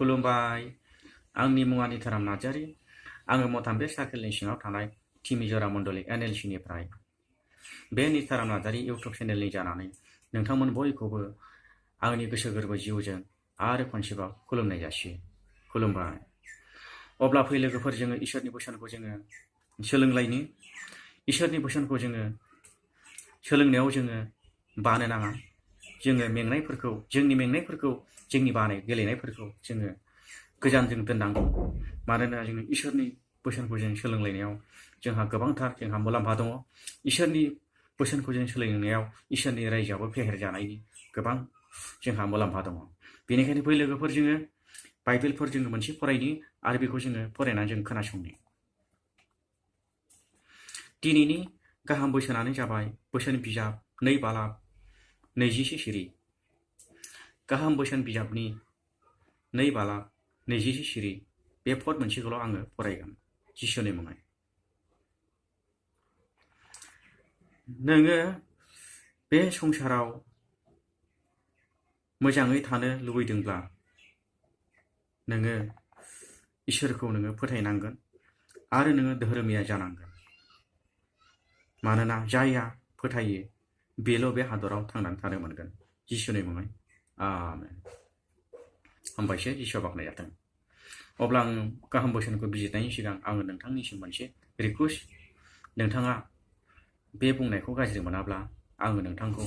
खुलुमबाय आंनि मुङा निथाराम नार्जारी आङो मथामबे सार्केलनि सिङाव थानाय थिमिजरा मण्डली NLC निफ्राय बे निथाराम नार्जारी इउटुब चेनेलनि जानानै नोंथांमोन बयखौबो आंनि गोसो गोरबो जिउजों आरो खनसेबाव खुलुमनाय जासियो खुलुमबाय अब्ला फै लोगोफोर जोङो इसोरनि बोसोनखौ जोङो सोलोंलायनि इसोरनि बोसोनखौ जोङो सोलोंनायाव जोङो बानो नाङा जोङो जोंनि मेंनायफोरखौ जोंनि बानाय गेलेनायफोरखौ जोङो गोजानजों दोननांगौ मानोना जोङो इसोरनि बोसोनखौ जों सोलोंलायनायाव जोंहा गोबांथार जोंहा मुलाम्फा दङ इसोरनि बोसोनखौ जों सोलोंनायाव इसोरनि रायजोआबो फेहेर जानायनि गोबां जोंहा मुलाम्फा दङ बेनिखायनो बै लोगोफोर जोङो बाइबेलफोर जोङो मोनसे फरायनि आरो बेखौ जोङो फरायनानै जों खोनासंनि दिनैनि गाहाम बोसोनानो जाबाय बोसोन बिजाब 2 बालाब 21 सिरि गाहाम बोसोन बिजाबनि 2 बालाब 21 सिरि बे पद मोनसेखौल' आङो फरायगोन जिसुनि मुङै नोङो बे संसाराव मोजाङै थानो लुबैदोंब्ला नोङो इसोरखौ नोङो फोथायनांगोन आरो नोङो धोरोमिया जानांगोन मानोना जायहा फोथायो बेल' बे हादराव थांनानै थानो मोनगोन जिसुनि मुङै आमेन हामबायसै जिसुआ बाख्नाय जाथों अब्ला आं गाहाम बोसोनखौ बिजिरनायनि सिगां आङो नोंथांनिसिम मोनसे रिक्वेस्ट नोंथाङा बे बुंनायखौ गाज्रि मोनाब्ला आङो नोंथांखौ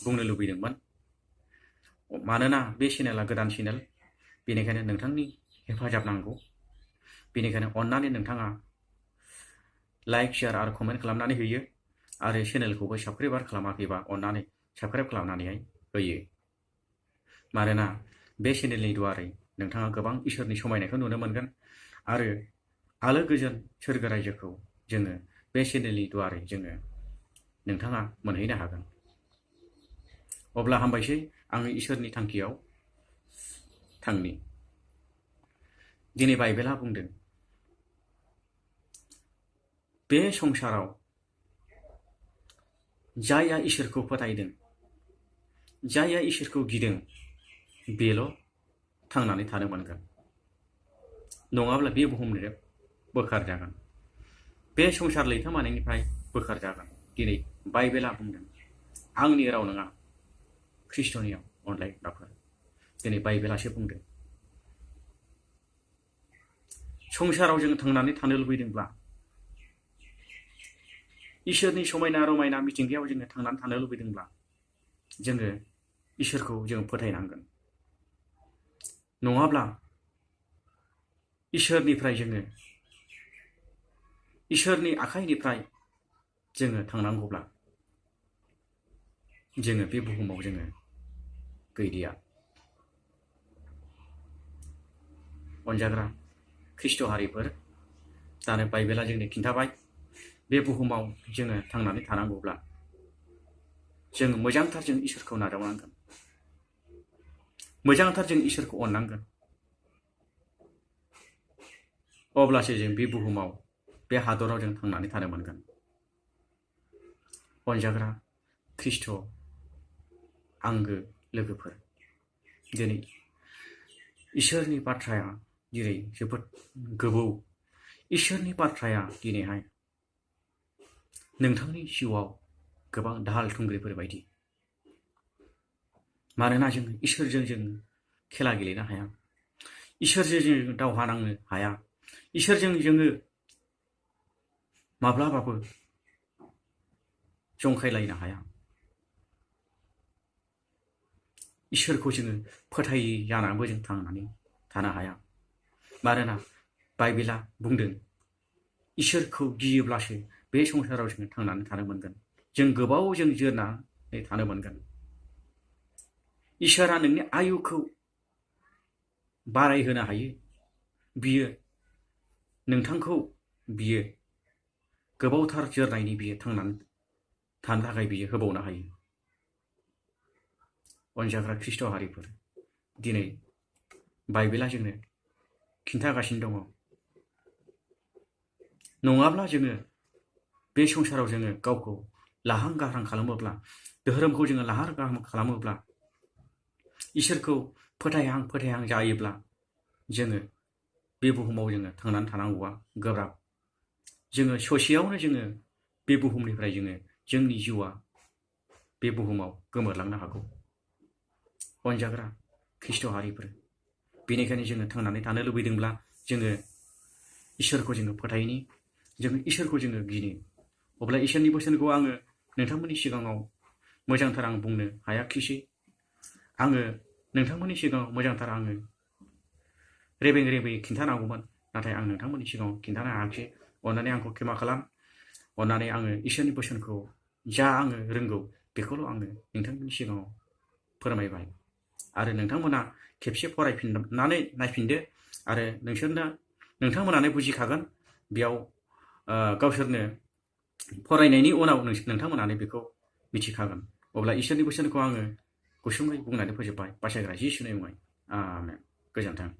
बुंनो लुबैदोंमोन मानोना बे चेनेला गोदान चेनेल बेनिखायनो नोंथांनि हेफाजाब नांगौ बेनिखायनो अन्नानै नोंथाङा लाइक शेयार आरो कमेन्ट खालामनानै होयो आरो चेनेलखौबो साबस्क्राइब खालामाखैबा अन्नानै साबस्क्राइब खालामनानैहाय होयो मानोना बे चेनेलनि दुवारै नोंथाङा गोबां इसोरनि समायनायखौ नुनो मोनगोन आरो आलो गोजोन सोरगो रायजोखौ जोङो बे चेनेलनि दुवारै जोङो नोंथाङा मोनहैनो हागोन अब्ला हामबायसै आङो इसोरनि थांखियाव थांनि दिनै बाइबेला बुंदों बे संसाराव जायहा इसोरखौ फोथायदों जायहा इसोरखौ गिदों बेल' थांनानै थानो मोनगोन नङाब्ला बे बुहुमनिफ्राय बोखारजागोन बे संसार लैथोमानिफ्राय बोखारजागोन दिनै बाइबेला बुंदों आंनि राव नङा ख्रिस्ट'नियाव अनलायग्राफोर दिनै बाइबेलासो बुंदों संसाराव जों थांनानै थानो लुबैदोंब्ला इसोरनि समायना रमायना मिथिंगायाव जोङो थांनानै थानो लुबैदोंब्ला जोङो इसोरखौ जों फोथायनांगोन नङाब्ला इसोरनिफ्राय जोङो इसोरनि आखाइनिफ्राय जोङो थांनांगौब्ला जोङो बे बुहुमाव जोङो गैलिया अनजाग्रा ख्रिस्ट' हारिफोर दानो बाइबेला जोंनो खिन्थाबाय बे बुहुमाव जोङो थांनानै थानांगौब्ला जों मोजांथार जों इसोरखौ नाजावनांगोन मोजांथार जों इसोरखौ अननांगोन अब्लासो जों बे बुहुमाव बे हादराव जों थांनानै थानो मोनगोन अनजाग्रा ख्रिस्ट' आंगो लोगोफोर दिनै इसोरनि बाथ्राया जेरै जोबोद गोबौ इसोरनि बाथ्राया दिनैहाय नोंथांनि जिउआव गोबां दाहाल थुंग्रिफोर बायदि मानोना जों इसोरजों जों खेला गेलेनो हाया इसोरजों जों दावहा नांनो हाया इसोरजों जोङो माब्लाबाबो जंखायलायनो हाया इसोरखौ जोङो फोथायै जानानैबो जों थांनानै थानो हाया मानोना बाइबेला बुंदों इसोरखौ गियोब्लासो बे संसाराव जों थांनानै थानो मोनगोन जों गोबाव जों जोरनानै थानो मोनगोन इसोरा नोंनि आयुखौ बारायहोनो हायो बियो नोंथांखौ बियो गोबावथार जोरनायनि बियो थांनानै थानो थाखाय बियो होबावनो हायो अनजाग्रा ख्रिस्ट' हारिफोर दिनै बाइबेला जोंनो खिन्थागासिनो दङ नङाब्ला जोङो बे संसाराव जोङो गावखौ लाहां गाहां खालामोब्ला धोरोमखौ जोङो लाहार गाहाम खालामोब्ला इसोरखौ फोथायहां जायोब्ला जोङो बे बुहुमाव जोङो थांनानै थानांगौआ गोब्राब। जोङो ससेयावनो जोङो बे बुहुमनिफ्राय जोंनि जिउआ बे बुहुमाव गोमोरलांनो हागौ। अनजाग्रा ख्रिस्ट' हारिफोर, बेनिखायनो जोङो थांनानै थानो लुबैदोंब्ला जोङो इसोरखौ जोङो फोथायनि, जोङो इसोरखौ जोङो गिनो। अब्ला इसोरनि बोसोनखौ आङो नोंथांमोननि सिगाङाव मोजांथार आं बुंनो हायाखिसै। आङो नोंथांमोननि सिगाङाव मोजांथार आङो रेबें रेबें खिन्थानांगौमोन, नाथाय आं नोंथांमोननि सिगाङाव खिन्थानो हायाखिसै। अन्नानै आंखौ क्षमा खालाम। अन्नानै आङो इसोरनि बोसोनखौ जा आङो रोंगौ बेखौल' आङो नोंथांमोननि सिगाङाव फोरमायबाय। आरो नोंथांमोना खेबसे फरायफिननानै नायफिनदो, आरो नोंथांमोनानो बुजिखागोन। बेयाव गावसोरनो फरायनायनि उनाव नोंथांमोनानो बेखौ मिथिखागोन। अब्ला इसोरनि बोसोनखौ आङो गुसुङै बुंनानै फोजोबबाय। बासायग्रा जिसुनि मुङै आमेन। गोजोन्थों।